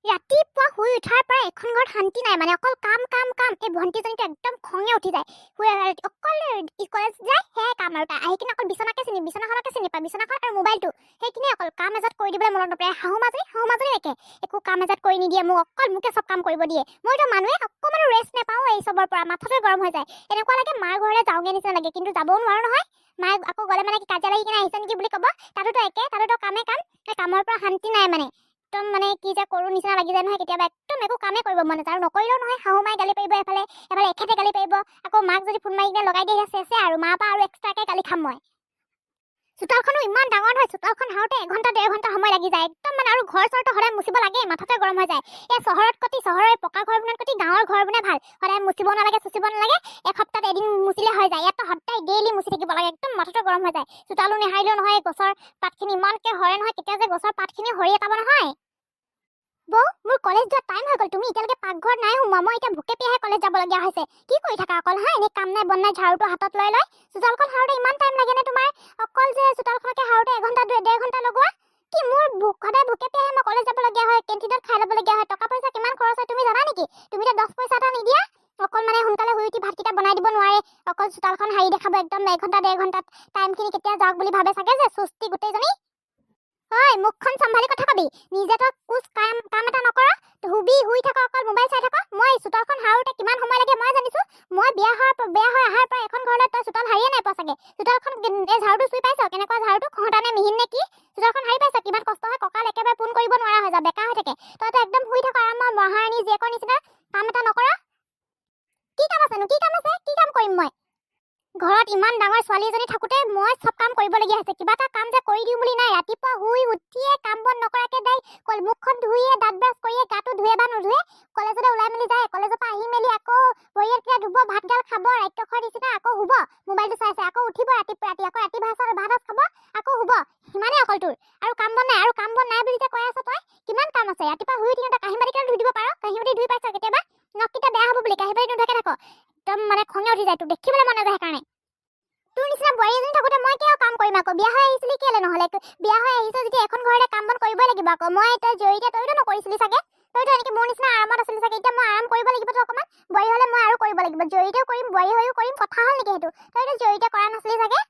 ৰাতিপুৱা শুই উঠাৰ পৰা এখন ঘৰত শান্তি নাই, মানে অকল কাম, কাম, কাম। এই ভণ্টিজনীটো একদম খঙে উঠি যায়। শুই অকল কলেজ যায়, সেয়াই কাম আৰু। তাই আহি কিনে অকল বিচনাখনকে চিনি পায়, বিচনাখন আৰু মোবাইলটো, সেইখিনিয়ে। অকল কাম এজাত কৰি দিবলৈ মনত নপৰে। শাহু মাজনী, শাহু মাজনী একে, একো কাম এজাত কৰি নিদিয়ে মোক, অকল মোকে চব কাম কৰিব দিয়ে। মইতো মানুহে অকণমানো ৰেষ্ট নাপাওঁ। এই চবৰ পৰা মাথাটোৱে গৰম হৈ যায়। এনেকুৱা লাগে মাৰ ঘৰলৈ যাওঁগে নিচিনা লাগে, কিন্তু যাবও নোৱাৰো নহয়। মায়ে আকৌ গ'লে মানে কি কাজিয়া লাগি কিনে আহিছে নেকি বুলি ক'ব। তাতোতো একে, তাতোতো কামে কাম। এই কামৰ পৰা শান্তি নাই। মানে একদম মানে কি যে কৰোঁ নিচিনা লাগি যায় নহয় কেতিয়াবা। একদম একো কামেই কৰিব মন নাযায় আৰু নকৰিলেও নহয়। শাহু মায়ে গালি পাৰিব, এফালে এফালে এখেতে গালি পাৰিব। আকৌ মাক যদি ফোন মাৰি কিনে লগাই দিয়ে, চেচে আৰু। মাৰ পৰা আৰু এক্সট্ৰাকৈ গালি খাম মই। চোতালখনো ইমান ডাঙৰ নহয়, চোতালখন সাৰোঁতে এঘণ্টা 1.5 ঘণ্টা সময় লাগি যায় একদম মানে। আৰু ঘৰ চৰটো সদায় মুচিব লাগে, মাথাতে গৰম হৈ যায়। এই চহৰত কতি, চহৰৰ এই পকা ঘৰ বনাত কতি গাঁৱৰ ঘৰ বনাই ভাল। সদায় মুচিব নালাগে, চুচিব নালাগে, এসপ্তাহত এদিন মুচিলে হৈ যায়। ইয়াততো সদায় ডেইলি মুচি থাকিব লাগে, একদম মাথাটো গৰম হৈ যায়। চোতালো নেহাৰিলেও নহয়, গছৰ পাতখিনি ইমানকৈ সৰে নহয়, কেতিয়া যে গছৰ পাতখিনি সৰি এটাব নহয়। বৌ, মোৰ কলেজ যোৱা টাইম হৈ গ'ল, তুমি এতিয়ালৈকে পাকঘৰত নাই সোমোৱা। মই এতিয়া ভোকে পিয়াহে কলেজ যাবলগীয়া হৈছে। কি কৰি থাকা অকল হা? এনেই কাম নাই বন নাই, ঝাৰুটো হাতত লৈ লৈ চোতালখন সাৰোঁতে ইমান টাইম লাগেনে তোমাৰ? অকল যে চোতালখনকে সাৰোঁতে এঘণ্টা 1.5 ঘণ্টা লগোৱা কি? মোৰ ভোক, সদায় ভোকে পিয়াহে মই কলেজ যাবলগীয়া হয়, কেণ্টিনত খাই ল'বলগীয়া হয়। টকা পইচা কিমান খৰচ হয় তুমি জানা নেকি? তুমি এতিয়া 10 পইচা এটা নিদিয়া। অকল মানে সোনকালে শুই উঠি ভাতকেইটা বনাই দিব নোৱাৰে, অকল চোতালখন সাৰি দেখাব একদম এঘণ্টা 1.5 ঘণ্টাত। টাইমখিনি কেতিয়া যাওক বুলি ভাবে চাগে যে চুস্তি গোটেইজনী। হয়, মুখখন চম্ভালি কথা কবি। নিজে তই কোচ কাম কাম এটা নকৰ, শুবি, শুই থাক, অকল মোবাইল চাই থাক। মই চোতালখন সাৰোঁতে কিমান সময় লাগে মই জানিছোঁ। মই বিয়া হৈ অহাৰ পৰা এখন ঘৰলৈ তই চোতাল সাৰিয়ে নাই পোৱা চাগে। চোতালখন এই ঝাৰুটো চুই পাইছ? কেনেকুৱা ঝাৰুটো, খহটা নে মিহিন নে কি? চোতালখন সাৰি পাইছ? কিমান কষ্ট হয়, কঁকাল একেবাৰে পোন কৰিব নোৱাৰা হৈ যায়, বেকা হৈ থাকে। তইতো একদম শুই থাক আৰামত, মহাৰাণী জীয়েকৰ নিচিনা, কাম এটা নকৰ। কি কাম আছেনো? কি কাম আছে? কি কাম কৰিম মই? ঘৰত ইমান ডাঙৰ ছোৱালী এজনী থাকোঁতে মই চব কাম কৰিবলগীয়া হৈছে। কিবা এটা কাম যে কৰি দিওঁ বুলি নাই। ৰাতিপুৱা শুই উঠিয়ে কাম বন নকৰাকে দাই মুখখন ধুয়ে, দাঁত ব্ৰাছ কৰিয়ে, গাটো ধুয়ে বা নুধুয়ে কলেজলৈ ওলাই মেলি যায়। কলেজৰ পৰা আহি মেলি আকৌ ভৰি হাতকেইটা ধুব, ভাতগাল খাব, ৰাক্ষসৰ নিচিনা আকৌ শুব মোবাইলটো চাই চাই। আকৌ উঠিব ৰাতিপুৱা ৰাতি, আকৌ ৰাতি ভাত সাজ খাব, আকৌ শুব। সিমানেই অকল তোৰ, আৰু কাম বন নাই। আৰু কাম বন নাই বুলি যে কৈ আছ তই, কিমান কাম আছে। ৰাতিপুৱা শুই উঠি তই কাঁহী বাতি ধুই দিব পাৰ? কাঁহী বাতি ধুই পাইছ কেতিয়াবা? নখকেইটা বেয়া হ'ব বুলি কাঁহী বাতি নুধুৱাকে থাক। একদম মানে খঙে উঠি যায়, তোক দেখিবলৈ মন নাযায় সেইকাৰণে। তোৰ নিচিনা বোৱাৰী এজনী থাকোঁতে মই কিয় কাম কৰিম আকৌ? বিয়া হৈ আহিছিলি কেলে নহ'লে? বিয়া হৈ আহিছ যেতিয়া এখন ঘৰতে কাম বন কৰিবই লাগিব আকৌ। মই তই জড়িত, তইতো নকৰিছিলি চাগে। তইতো এনেকে মোৰ নিচিনা আৰামত আছিলি চাগে। এতিয়া মই আৰাম কৰিব লাগিবতো অকণমান। বোৱাৰী হ'লে মই আৰু কৰিব লাগিব। জড়িতেও কৰিম, বোৱাৰী হৈও কৰিম, কথা হ'ল নেকি সেইটো? তইতো জড়িতে কৰা নাছিলি চাগে।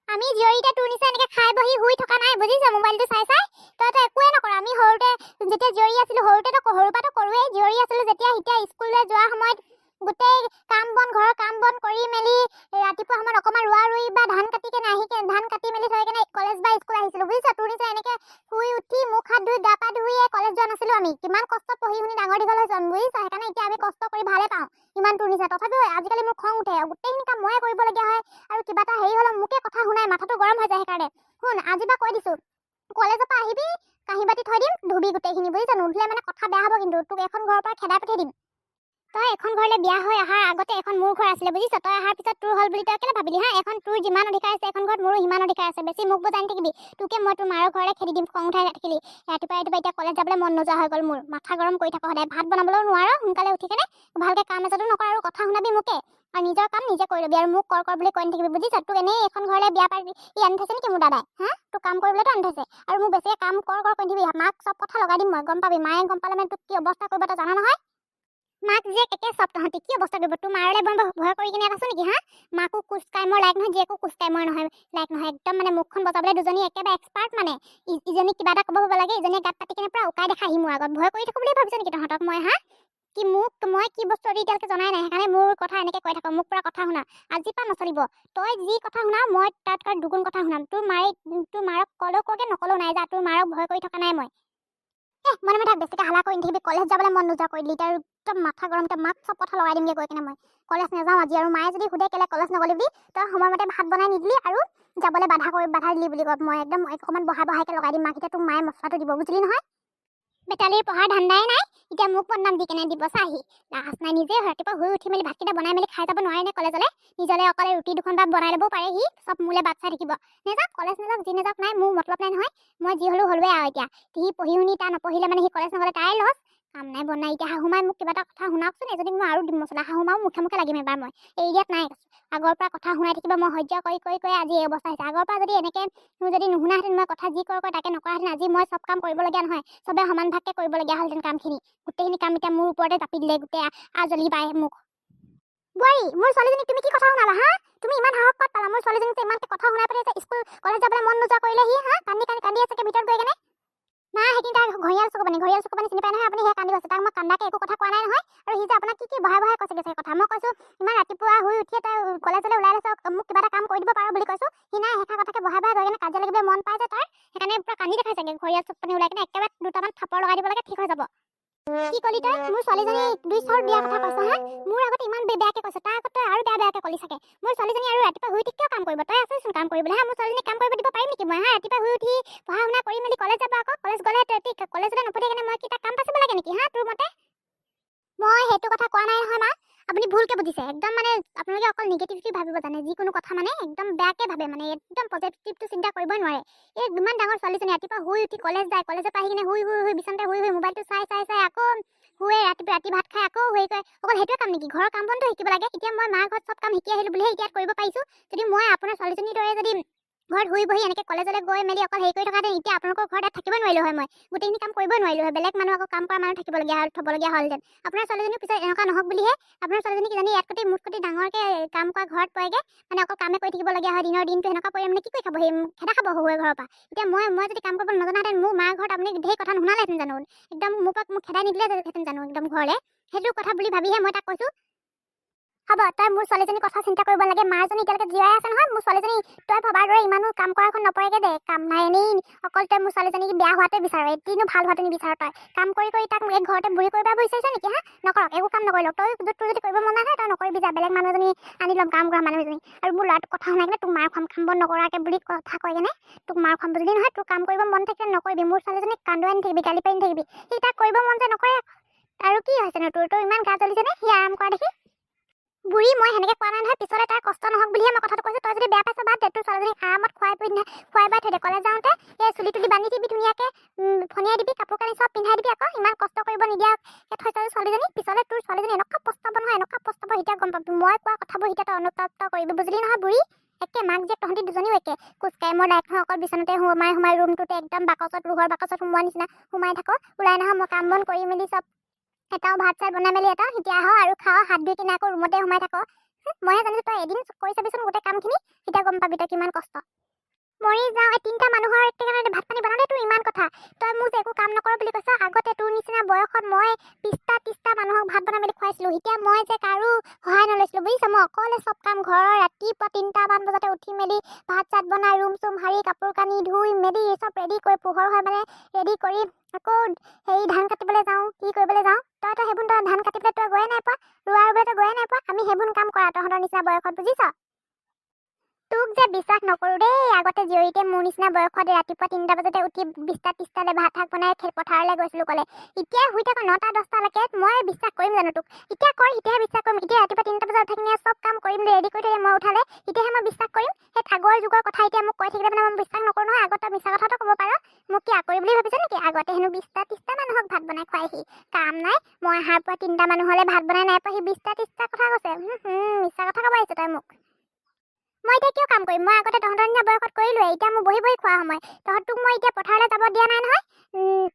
আমি জীয়ৰীতে তোৰ নিচিনা এনেকে খাই বহি শুই থকা নাই, বুজিছ, মোবাইলটো চাই চাই। তইতো একোৱে নকৰ। আমি সৰুতে যেতিয়া জীয়ৰী আছিলো, সৰুতেতো সৰুৰ পৰাতো কৰোৱেই। জীয়ৰী আছিলো যেতিয়া, তেতিয়া স্কুললৈ যোৱাৰ সময়ত গোটেই কাম বন, ঘৰৰ কাম বন কৰি মেলি ৰাতিপুৱা সময়ত অকণমান ৰোৱা ৰুই বা ধান কাটি কেনে আহি কেনে, ধান কাটি মেলি থৈ কেনে কলেজ বা স্কুল আহিছিলো, বুজিছ। তোৰ নিচিনা এনেকে শুই উঠি মুখ হাত ধুই গা পা ধুইয়ে কলেজ যোৱা নাছিলো আমি। কিমান কষ্টত পঢ়ি শুনি ডাঙৰ দীঘল হৈছো আমি, বুজিছ। সেইকাৰণে এতিয়া আমি কষ্ট কৰি ভালে পাওঁ ইমান তোৰ নিচিনা। তথাপিও আজিকালি মোৰ খং উঠে। গোটেইখিনি কাম ময়ে কৰিবলগীয়া হয় আৰু কিবা এটা হেৰি হ'লে মোকে কথা শুনাই, মাথাটো গৰম হৈ যায় সেইকাৰণে। শুন, আজি পৰা কৈ দিছো, কলেজৰ পৰা আহিবি, কাঁহী বাতি থৈ দিম, ধুবি গোটেইখিনি, বুজিছ। নুধুলে মানে কথা বেয়া হ'ব কিন্তু, তোক এখন ঘৰৰ পৰা খেদাই পঠিয়াই দিম। তই এখন ঘৰলৈ বিয়া হৈ অহাৰ আগতে এখন মোৰ ঘৰ আছিলে, বুজিছ। তই অহাৰ পিছত তোৰ হ'ল বুলি তই কেলে ভাবিলি হা? এখন তোৰ যিমান অধিকাৰ আছে, এখন ঘৰত মোৰো সিমান অধিকাৰ আছে। বেছি মোক বুজাই নাথাকিবি। তোকে মই তোৰ মাৰৰ ঘৰলৈ খেদি দিম খং উঠাই থাকিলি। ৰাতিপুৱা ৰাতিপুৱা এতিয়া কলেজ যাবলৈ মন নোযোৱা হৈ গ'ল মোৰ। মাথা গৰম কৰি থাক সদায়। ভাত বনাবলৈও নোৱাৰ সোনকালে উঠি কেনে, ভালকে কাম এটাতো নকৰ আৰু কথা শুনাবি মোকে। আৰু নিজৰ কাম নিজে কৰি ল'বি আৰু মোক কৰ কৰ বুলি কৈ নাথাকিবি, বুজিছ। তোক এনেই এখন ঘৰলৈ বিয়া পাতি আনি থৈছে নেকি মোৰ দাদাই হা? তোক কাম কৰিবলৈতো আনি থৈছে। আৰু মোক বেছিকৈ কাম কৰ কৰ কৈ নাথাকিবি। মাক চব কথা লগাই দিম মই, গম পাবি। মায়ে গম পালে মানে তোক কি অৱস্থা কৰিব তই জানা নহয়। মাক জীয়েক একে চব তহঁতি। কি অৱস্থা কৰিব তোৰ মাৰলৈ মই ভয় কৰি কিনে ইয়াত আছো নেকি হা? মাকো কোচ কামৰ লাইক নহয়, জীয়েকো কোচ কামৰ নহয়, লাইক নহয়। একদম মানে মুখখন বজাবলৈ দুজনী একেবাৰে এক্সপাৰ্ট। মানে ইজনীক কিবা এটা ক'ব লাগে, ইজনীয়ে গাত পাতি কিনে পুৰা উকাই দেখাহি মোৰ আগত। ভয় কৰি থাকো বুলি ভাবিছ নেকি তহঁতক মই হা? কি মোক মই কি বস্তু এতিয়ালৈকে জনাই নাই, সেইকাৰণে মোৰ কথা এনেকৈ কৈ থাক, মোক পুৰা কথা শুনা। আজিৰ পৰা নচলিব। তই যি কথা শুনা, মই তাতকৈ দুগুণ কথা শুনাম। তোৰ মাৰক ক'লেও কগে, নক'লেও নাই যা। তোৰ মাৰক ভয় কৰি থকা নাই মই। এ মনে মনে থাক, বেছিকৈ হাল্লা কৰি নাথাকিবি। কলেজ যাবলৈ মন নোযোৱা কৰি দিলি এতিয়া। একদম মাথা গৰম। এতিয়া মাক চব কথা লগাই দিমগৈ গৈ কিনে। মই কলেজ নাযাওঁ আজি। আৰু মায়ে যদি সোধে কেলে কলেজ নগ'লি বুলি, তই সময়মতে ভাত বনাই নিদিলি আৰু যাবলৈ বাধা দিলি বুলি কয়। মই একদম অকণমান বহাই বহাইকৈ লগাই দিম মাক। এতিয়া তোক মায়ে মছলাটো দিব, বুজিলি নহয়? বেটালীৰ পঢ়াৰ ধান্দাই নাই, এতিয়া মোক বদনাম দি কেনে দিব চাহি। লাজ নাই। নিজে ৰাতিপুৱা শুই উঠি মেলি ভাতকেইটা বনাই মেলি খাই যাব নোৱাৰে নে কলেজলৈ? নিজলে অকলে ৰুটি দুখন বা বনাই ল'বও পাৰে। সি চব মোলে বাট চাই থাকিব। নেযাওক কলেজ, নেযাওক, যি নেযাওক নাই, মোৰ মতলব নাই নহয়। মই যি হ'লেও হ'লোৱে আৰু। এতিয়া সি পঢ়ি শুনি তাৰ নপঢ়িলে মানে সি কলেজ নগ'লে তাই লছ। কাম নাই বন নাই। এতিয়া শাহুমাই মোক কিবা এটা কথা শুনাওকচোন। এজনীক মই আৰু দিম মছলা। শাহুমাও মুখে মুখে লাগিম এবাৰ। মই এৰি দিয়াত নাই। আগৰ পৰা কথা শুনাই থাকিব, মই সহ্য কৰি কৰি কৰি আজি এই অৱস্থা হৈছে। আগৰ পৰা যদি এনেকৈ যদি নুশুনাহেঁতেন, মই কথা যি কয় কয় তাকে নকৰাহেঁতেন, আজি মই চব কাম কৰিবলগীয়া নহয়, চবে সমান ভাগকৈ কৰিবলগীয়া হ'লহেঁতেন কামখিনি। গোটেইখিনি কাম এতিয়া মোৰ ওপৰতে জাপি দিলে গোটেই আজলি পাই মোক। বোৱাৰী, মোৰ ছোৱালীজনীক তুমি কি কথা শুনালা হা? তুমি ইমান সাহস ক'ত পালা? মোৰ ছোৱালীজনীক যে ইমানকে কথা শুনাই পেলাই যে স্কুল কলেজ যাবলৈ মন নোযোৱা কৰিলে সি হা? কান্দি কান্দি কান্দি আছে ভিতৰত গৈ কেনে। না, সেইখিনি তাৰ ঘঁৰিয়াল চকু পানী, ঘঁৰিয়াল চকু পানী চিনি পাই নহয় আপুনি? সেই কান্দি আছে। তাক মই কান্দাকে একো কথা কোৱা নাই নহয়। আৰু সি যে আপোনাক কি কি বঢ়াই বঢ়াই কৈছে গৈছে কথা। মই কৈছোঁ, ইমান ৰাতিপুৱা শুই উঠিয়ে তই কলেজলৈ ওলাই লৈছ, মোক কিবা এটা কাম কৰি দিব পাৰ বুলি কৈছোঁ। সি নাই, সেইষাৰ কথাকে বঢ়াই বঢ়াই গৈ কেনে কাজিয়া লাগিবলৈ মন পাই যে তাৰ, সেইকাৰণে পুৰা কান্দি দেখাইছেগৈ। ঘঁৰিয়াল চকু পানী ওলাই কেনে একেবাৰে দুটামান থাপৰ লগাই দিব লাগে, ঠিক হৈ যাব। কি কলি তই? মোৰ ছোৱালীজনী দুই চৰ দিয়া কথা কৈছ হা? মোৰ আগত ইমান বেয়াকে কৈছ, তাৰ আগত তই আৰু বেয়া বেয়াকে কলি চাগে। মোৰ ছোৱালীজনী আৰু ৰাতিপুৱা শুই উঠি কিয় কাম কৰিব? তই আছেচোন কাম কৰিবলৈ হা? মোৰ ছোৱালীজনীক কাম কৰিব দিব পাৰিম নেকি মই হা? ৰাতিপুৱা শুই উঠি পঢ়া শুনা কৰি মেলি কলেজ যাব। আকৌ কলেজ গ'লে তই কলেজলৈ নপঠিয়াই কেনে মই কি তাক কাম পাচিব লাগে নেকি হা? তোৰ মতে মই সেইটো কথা কোৱা নাই নহয় মা, আপুনি ভুলকে বুজিছে একদম। মানে আপোনালোকে অকল নিগেটিভলি ভাবিব জানে, যিকোনো কথা মানে একদম বেয়াকে ভাবে, মানে একদম পজিটিভটো চিন্তা কৰিবই নোৱাৰে। এই ইমান ডাঙৰ ছোৱালীজনী ৰাতিপুৱা শুই উঠি কলেজ যায়, কলেজৰ পৰা আহি কিনে শুই শুই শুই বিচনাতে শুই শুই মোবাইলটো চাই চাই চাই আকৌ শুৱে। ৰাতিপুৱা ৰাতি ভাত খাই আকৌ শুই কয়। অকল সেইটোৱে কাম নেকি? ঘৰৰ কাম বনটো শিকিব লাগে। এতিয়া মই মাৰ ঘৰত চব কাম শিকি আহিলোঁ বুলিহে এতিয়া কৰিব পাৰিছোঁ। যদি মই আপোনাৰ ছোৱালীজনীৰ দৰে যদি ঘৰত শুই বহি এনেকৈ কলেজলৈ গৈ মেলি অকল হেৰি কৰি থকাহেঁতেন, এতিয়া আপোনালোকৰ ঘৰত ইয়াত থাকিব নোৱাৰিলোঁ হয় মই। গোটেইখিনি কাম কৰিব নোৱাৰিলোঁ হয়। বেলেগ মানুহ আকৌ কাম কৰা মানুহ থাকিবলগীয়া হ'ল, থ'বলগীয়া হ'লহেঁতেন। আপোনাৰ ছোৱালীজনীৰ পিছত এনেকুৱা নহওক বুলিহে, আপোনাৰ ছোৱালীজনী কিজানি ইয়াতকৈ মোতকৈ ডাঙৰকৈ কাম কৰা ঘৰত পৰেগৈ, মানে অকল কামে কৰি থাকিবলগীয়া হয় দিনৰ দিনটো, সেনেকুৱা পৰি মানে কি কৰি খাব? সেই খেদা খাব শহুৱে ঘৰৰ পৰা। এতিয়া মই যদি কাম কৰিব নজনাহেঁতেন, মোৰ মাৰ ঘৰত আপুনি ঢেৰ কথা নুশুনালেহেঁতেন জানো? একদম মোৰ পৰা মোক খেদাই নিদিলেহেঁতেন জানো একদম ঘৰলৈ? সেইটো কথা বুলি ভাবিহে মই তাক কৈছোঁ। হ'ব, তই মোৰ ছোৱালীজনীৰ কথা চিন্তা কৰিব নালাগে। মাজনী এতিয়ালৈকে জীয়াই আছে নহয়। মোৰ ছোৱালীজনী তই ভবাৰ দৰে ইমানো কাম কৰাখন নপৰেগৈ দে। কাম নাই, এনেই অকল তই মোৰ ছোৱালীজনীক বেয়া হোৱাটোৱে বিচাৰ, এদিনো ভাল হোৱাটো নিবিচাৰ। তই কাম কৰি কৰি তাক এই ঘৰতে বুঢ়ী কৰিব বিচাৰিছ নেকি হা? নকৰক, একো কাম নকৰিলক। তই তোৰ যদি কৰিব মন নাযায়, তই নকৰিবি যা। বেলেগ মানুহ এজনী আনি ল'ম, কাম কৰা মানুহ এজনী। আৰু মোৰ ল'ৰাটোক কথা শুনাই কিনে তোক মাৰ খুৱাম। কাম বন নকৰাকে বুলি কথা কৈ কেনে তোক মাৰ খুৱাম, বুজিলি নহয়? তোৰ কাম কৰিব মন থাকিলে নকৰিবি। মোৰ ছোৱালীজনীক কান্দুৱাই নাথাকিবি, গালি পাৰি নাথাকিবি। সি তাক কৰিব মন যায় নকৰে। আৰু কি হৈছে নো তোৰ? তোৰ ইমান গা জ্বলিছেনে সি আৰাম কৰা দেখি? বুঢ়ী, মই সেনেকে কোৱা নাই নহয়। পিছলে তাৰ কষ্ট নহওক বুলিহে মই কথাটো কৈছোঁ। তই যদি বেয়া পাইছ, বাদ দে। তোৰ ছোৱালীজনীক আৰামত খুৱাই পিন্ধাই খুৱাই বাই থৈ দে। কলেজ যাওঁতে এই চুলি তুলি বান্ধি দিবি, ধুনীয়াকৈ ফণিয়াই দিবি, কাপোৰ কানি চব পিন্ধাই দিবি। আকৌ ইমান কষ্ট কৰিব নিদিয়া থৈছ ছোৱালীজনী। পিছলে তোৰ ছোৱালীজনী এনেকুৱা পস্তাব নহয়, এনেকুৱা পস্তাব, এতিয়া গম পাবি। মই কোৱা কথাবোৰ এতিয়া তই অনুতপ্ত কৰিবি, বুজিলি নহয় বুঢ়ী? একে মাক জীয়েক তহঁতি দুজনীও একে। খোজকাঢ়ি মই লাইক নহয়, অকল বিচনাতে সোমাই সোমাই ৰুমটোতে একদম বাকচত, লোহৰ বাকচত সোমোৱা নিচিনা সোমাই থাক, ওলাই নাহ। মই কাম বন কৰি মেলি চব এটাও ভাত চাত বনাই মেলি এটাও এতিয়া আহ আৰু খাওঁ, হাত ধুই কিনে আকৌ ৰুমতে সোমাই থাক। মইহে জানিছোঁ। তই এদিন কৰি চাবিচোন গোটেই কামখিনি, তেতিয়া গম পাবি তই কিমান কষ্ট। মৰি যাওঁ, এই তিনিটা মানুহৰ কাৰণে ভাত পানী বনাওঁতে তোৰ ইমান কথা। তই মোক যে একো কাম নকৰ বুলি কৈছ, আগতে তোৰ নিচিনা বয়সত মই 20টা 30টা মানুহক ভাত বনাই মেলি খুৱাইছিলোঁ। এতিয়া মই যে কাৰো সহায় নলৈছিলোঁ, বুজিছ? মই অকলে চব কাম ঘৰৰ ৰাতিপুৱা 3টামান বজাতে উঠি মেলি ভাত চাত বনাই, ৰুম চুম সাৰি, কাপোৰ কানি ধুই মেলি চব ৰেডি কৰি, পোহৰ হয় মানে ৰেডি কৰি আকৌ হেৰি ধান কাটিবলৈ যাওঁ, কি কৰিবলৈ যাওঁ। তই সেইবোৰ তই ধান কাটিবলৈ তই গৈয়ে নাই পোৱা, ৰোৱা ৰুবলৈ তই গৈয়ে নাই পোৱা। আমি সেইবোৰ কাম কৰা তহঁতৰ নিচিনা বয়সত, বুজিছ? তোক যে বিশ্বাস নকৰোঁ দেই। আগতে জীয়ৰীতে মোৰ নিচিনা বয়সত ৰাতিপুৱা 3টা বজাতে উঠি 20টা 30টালৈ ভাত শাক বনাই খেল পথাৰলৈ গৈছিলোঁ ক'লে। এতিয়া শুই থাক 9টা 10টালৈকে, মই বিশ্বাস কৰিম জানো তোক? এতিয়া কৰ, এতিয়াহে বিশ্বাস কৰিম। এতিয়া ৰাতিপুৱা 3টা বজাত উঠি কিনে চব কাম কৰিম, ৰেডি কৰি থৈ মই উঠালে, তেতিয়াহে মই বিশ্বাস কৰিম। সেই আগৰ যুগৰ কথা এতিয়া মোক কৈ থাকিলে মানে মই বিশ্বাস নকৰোঁ নহয়। আগত তই মিছা কথাটো ক'ব পাৰ। মোক কি আকৰি বুলি ভাবিছ নেকি? আগতে হেনো 20টা 30টা মানুহক ভাত বনাই খুৱাইহি। কাম নাই। মই অহাৰ পৰা তিনিটা মানুহলৈ ভাত বনাই নাই পোৱা, সি 20টা 30টা কথা কৈছে। মিছা কথা ক'ব আহিছ তই মোক। মই এতিয়া কিয় কাম কৰিম? মই আগতে তহঁতৰ নিচিনা বয়সত কৰিলোৱে। এতিয়া মোৰ বহি বহি খোৱা সময়। তহঁতক মই এতিয়া পথাৰলৈ যাব দিয়া নাই নহয়,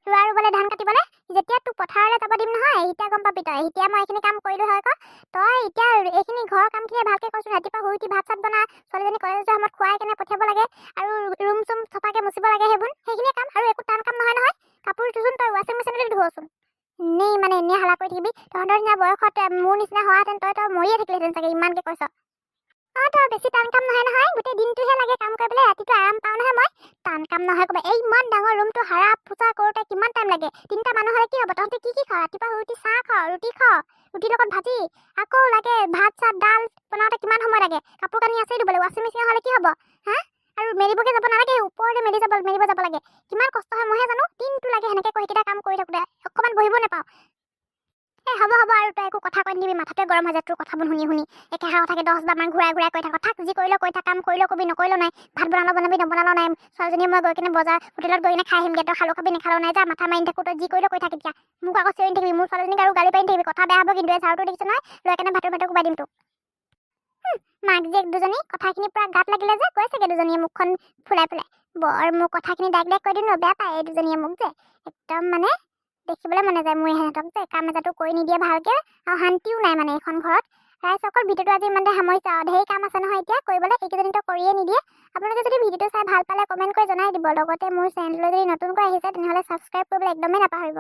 ৰোৱা ৰুবলৈ, ধান কাটিবলৈ। যেতিয়া তোক পথাৰলৈ যাব দিম নহয়, এতিয়া গম পাবি তই। এতিয়া মই এইখিনি কাম কৰিলোঁ হয় আকৌ। তই এতিয়া এইখিনি ঘৰৰ কামখিনি ভালকৈ কৰচোন। ৰাতিপুৱা শুই উঠি ভাত চাত বনা, ছোৱালীজনী কলেজ যোৱাৰ সময়ত খুৱাই কেনে পঠিয়াব লাগে আৰু ৰুম চুম চফাকৈ মুচিব লাগে। সেইবোৰ সেইখিনিয়ে কাম, আৰু একো টান কাম নহয় নহয়। কাপোৰ ধুচোন তই ৱাশ্বিং মেচিনতে ধুৱচোন। এনেই মানে এনেই হালা কৰি থাকিবি। তহঁতৰ নিচিনা বয়সত মোৰ নিচিনা হোৱাহেঁতেন তই মৰিয়ে থাকিলিহেঁতেন চাগে, ইমানকৈ কৈছ। অঁ, তই বেছি টান কাম নহয় নহয়, গোটেই দিনটোহে লাগে কাম কৰিবলৈ, ৰাতিটো আৰাম পাওঁ নহয় মই। টান কাম নহয় ক'ব। এই ইমান ডাঙৰ ৰুমটো সাৰা পোছা কৰোঁতে কিমান টাইম লাগে? তিনিটা মানুহ হ'লে কি হ'ব? তহঁতি কি কি খাৱ? ৰাতিপুৱা শুই উঠি চাহ খাৱ, ৰুটি খাৱ, ৰুটিৰ লগত ভাজি, আকৌ লাগে ভাত চাত দাল বনাওঁতে কিমান সময় লাগে। কাপোৰ কানি আছেই ধুবলৈ, ৱাশ্বিং মেচিন হ'লে কি হ'ব হা? আৰু মেলিবগৈ যাব নালাগে, ওপৰতে মেলি যাব মেলিব যাব লাগে। কিমান কষ্ট হয় মইহে জানো। দিনটো লাগে সেনেকৈ সেইকেইটা কাম কৰি থাকোঁতে, অকণমান বহিব নাপাওঁ। এই হ'ব হ'ব, আৰু তই একো কথা কৈ নিদিবি। মাথাটোৱে গৰম হৈ যায় তোৰ কথাবোৰ শুনি শুনি। একেষাৰ কথাকে 10 বাৰমান ঘূৰাই ঘূৰাই কৈ থাক। থাক, যি কৰিলেও কৈ থাক। কাম কৰিলেও কবি, নকৰিলেও নাই। ভাত বনালেও বনাবি, নবনালেও নাই। ছোৱালীজনীয়ে মই গৈ কিনে বজাৰ হোটেলত গৈ কিনে খাই আহিমগৈ। তই খালেও খাবি, নাখালেও নাই। যা, মাথা মাৰি নাথাকো। তই যি কৰিলেও কৈ থাক। এতিয়া মোক আকৌ চিঞৰি থাকিবি, মোৰ ছোৱালীজনীক আৰু গালি পাৰি থাকিবি, কথা বেয়া হ'ব কিন্তু। এই ঝাৰুটো দেখিছ নহয়, লৈ কেনে ভাতৰ ভাতৰ কোবাই দিম তোক। মাক জীয়েক দুজনী কথাখিনি পুৰা গাত লাগিলে যে কৈছেগে দুজনীয়ে মুখখন ফুলাই ফুলাই। বৰ মোৰ কথাখিনি ডাইৰেক্ট ডাইৰেক্ট কৈ দিওঁ ন, বেয়া পায় এই দুজনীয়ে মোক যে। একদম মানে দেখিবলৈ মন নাযায় মোৰ ইহঁতক যে। কাম এটাটো কৰি নিদিয়ে ভালকে আৰু শান্তিও নাই মানে এইখন ঘৰত। ৰাইজসকল, ভিডিঅ'টো আজি ইমানতে সামৰিছোঁ। আৰু ঢেৰ কাম আছে নহয় এতিয়া কৰিবলৈ, এইকেইজনীতো কৰিয়ে নিদিয়ে। আপোনালোকে যদি ভিডিঅ'টো চাই ভাল পালে কমেণ্ট কৰি জনাই দিব। লগতে মোৰ চেনেললৈ যদি নতুনকৈ আহিছে, তেনেহ'লে ছাবস্ক্ৰাইব কৰিবলৈ একদমেই নাপাহৰিব।